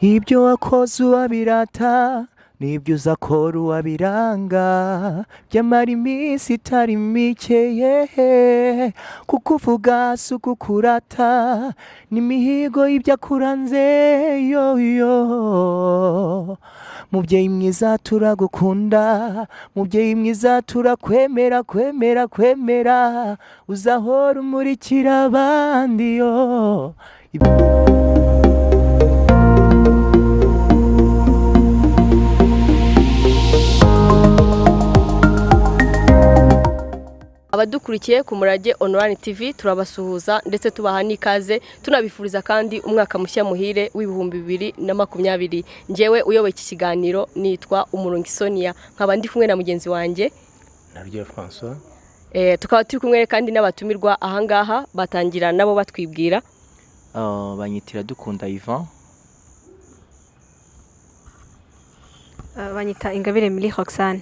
Ibyo wakoze uwabirata n'ibyo uzakora uwabiranga, byamara iminsi itari mike yehe. Kukuvuga si ukukurata, n'imihigo y'ibyo akuranze yoyo. Mubyeyi mwiza, turagukunda. Mubyeyi mwiza, turakwemera, kwemera, kwemera. Uzahora umurikira abandi yo. Abadukurikiye ku Murage Online TV, turabasuhuza ndetse tubaha n'ikaze, tunabifuriza kandi umwaka mushya muhire w'2020. Ngewe uyoboye iki kiganiro nitwa Umurungi Sonia, nkaba ndi kumwe na mugenzi wanjye Naryo François. Tukaba turi kumwe kandi n'abatumirwa ahangaha, batangira nabo batwibwira. Banyitira Dukunda Ivan. Banyita Ingabire Mili Roxane.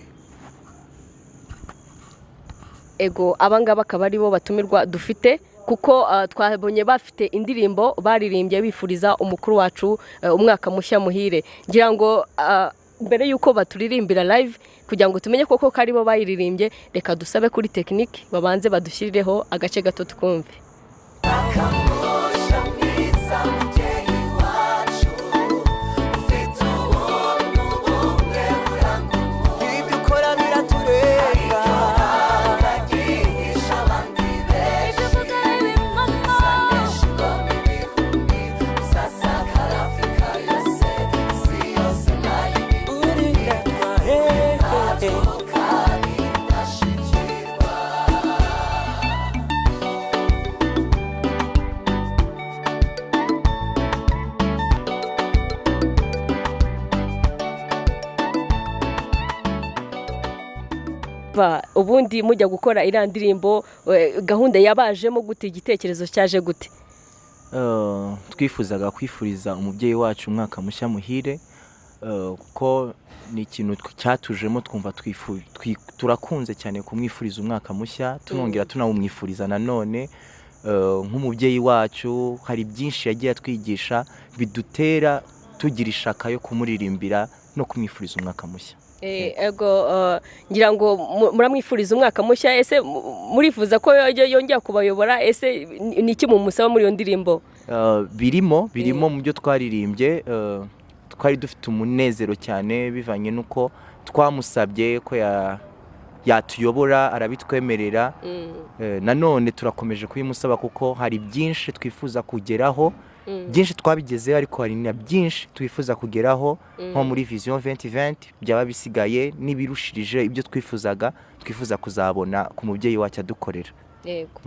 Ego, abangaba akaba ari bo batumirwa dufite, kuko twabonye bafite indirimbo baririmbye bifuriza umukuru wacu umwaka mushya muhire. Ngira ngo mbere y'uko baturirimbira live, kugira ngo tumenye koko ko aribo bayiririmbye, reka dusabe kuri tekiniki babanze badushyirireho agace gato twumve. Akamusha mwiza, mubyeyi wacu, ufite ubuntu bumwe buranga umuntu. Ibyo ukora biratureba. Agihisha abandi benshi, uzanesha ingoma ibihumbi, uzasakara Afurika yose, isi yose nayo. Urindatwa. Indashyikirwa. Ubundi mujya gukora iriya ndirimbo, gahunda yabajemo gute? Igitekerezo cyaje gute? Twifuzaga kwifuriza umubyeyi wacu umwaka mushya muhire, kuko ni ikintu cyatujemo, twumva turakunze cyane kumwifuriza umwaka mushya, tunongera tunawumwifuriza nanone. Nk'umubyeyi wacu hari byinshi yagiye atwigisha bidutera tugira ishaka yo kumuririmbira no kumwifuriza umwaka mushya. Ego, ngira ngo muramwifuriza umwaka mushya. Ese murifuza ko yongera kubayobora? Ese ni iki mumusaba muri iyo ndirimbo? Birimo mu byo twaririmbye. Twari dufite umunezero cyane bivanye n'uko twamusabye ko yatuyobora, arabitwemerera. Nanone turakomeje kubimusaba, kuko hari byinshi twifuza kugeraho. Byinshi twabigezeho, ariko hari na byinshi twifuza kugeraho, nko muri Vision 2020 byaba bisigaye n'ibirushirije ibyo twifuzaga, twifuza kuzabona ku mubyeyi wacu adukorera. Yego.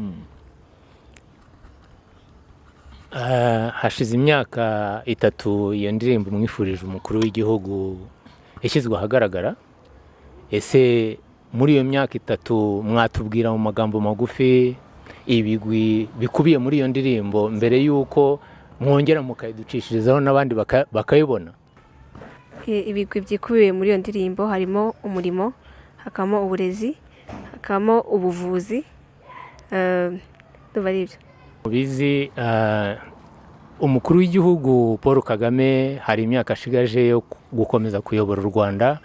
Hashize imyaka 3 iyo ndirimbo mwifurije umukuru w'igihugu yashyizwe ahagaragara. Ese muri iyo myaka 3 mwatubwira mu magambo magufi ibigwi bikubiye muri iyo ndirimbo, mbere y'uko mwongera mukayiducishirizaho n'abandi bakayibona? Ibigwi byikubiye muri iyo ndirimbo harimo umurimo, hakabamo uburezi, hakabamo ubuvuzi, ndumva ari ibyo. Mubizi, umukuru w'igihugu Paul Kagame hari imyaka ashigaje yo gukomeza kuyobora u Rwanda,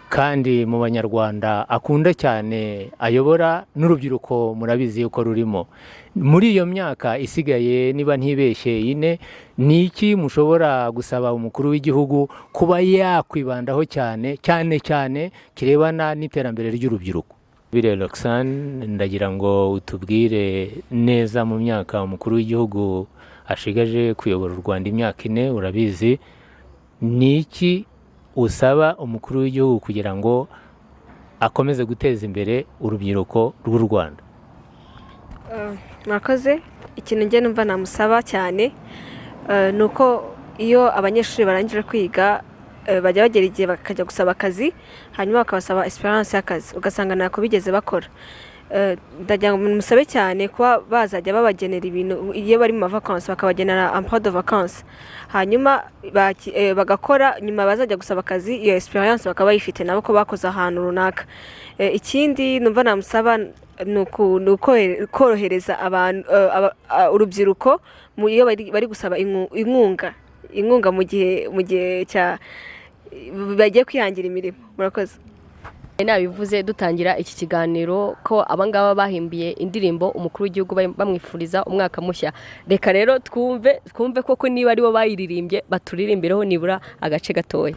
kandi mu Banyarwanda akunda cyane ayobora n'urubyiruko murabizi yuko rurimo. Muri iyo myaka isigaye, niba ntibeshye 4, ni iki mushobora gusaba umukuru w'igihugu kuba yakwibandaho cyane cyane cyane kirebana n'iterambere ry'urubyiruko? Bire Roxane, ndagira ngo utubwire neza mu myaka umukuru w'igihugu ashigaje kuyobora u Rwanda, imyaka 4, urabizi, ni iki usaba umukuru w'igihugu kugira ngo akomeze guteza imbere urubyiruko rw'u Rwanda? Murakoze. Ikintu njye numva namusaba cyane ni uko iyo abanyeshuri barangije kwiga, bajya bagera igihe bakajya gusaba akazi, hanyuma bakabasaba experience y'akazi, ugasanga ntako bigeze bakora. Ndagira ngo musabe cyane kuba bazajya babagenera ibintu iyo bari mu mavakansi, bakabagenera emploi de vacances, hanyuma bagakora, nyuma bazajya gusaba akazi iyo experience bakaba bayifite nabo ko bakoze ahantu runaka. Ikindi numva namusaba ni korohereza abantu, urubyiruko iyo bari gusaba inkunga. inkunga mu gihe cya bagiye kwihangira imirimo. Murakoze. Nabivuze dutangira iki kiganiro ko abangaba bahimbiye indirimbo umukuru w'igihugu bamwifuriza umwaka mushya. Reka rero twumve koko niba aribo bayiririmbye, baturirimbireho nibura agace gatoya.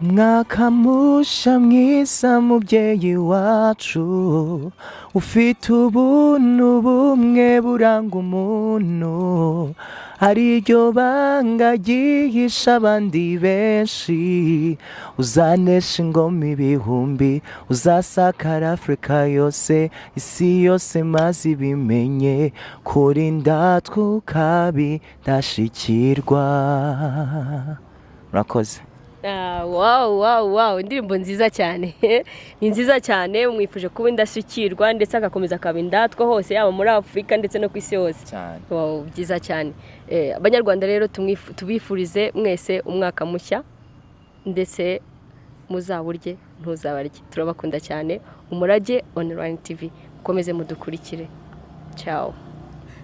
Mwaka musha mwiza, mubyeyi wacu ufite ubuntu bumwe buranga umuntu, ariryo banga ryihisha abandi benshi. Uzanesha ingoma ibihumbi, uzasakara Afurika yose, isi yose maze ibimenye kuri ndatwukabi ndashikirwa. Murakoze. Ah, wow, indirimbo nziza cyane, ni nziza cyane. Mwifuje kuba indashyikirwa ndetse agakomeza akaba indatwa hose, yaba muri Afurika ndetse no ku isi hose. Cyane. Wow, byiza cyane. Abanyarwanda rero tubifurize mwese umwaka mushya, ndetse muzaburye ntuzabarye. Turabakunda cyane. Umurage Online TV, mukomeze mudukurikire. Ciao.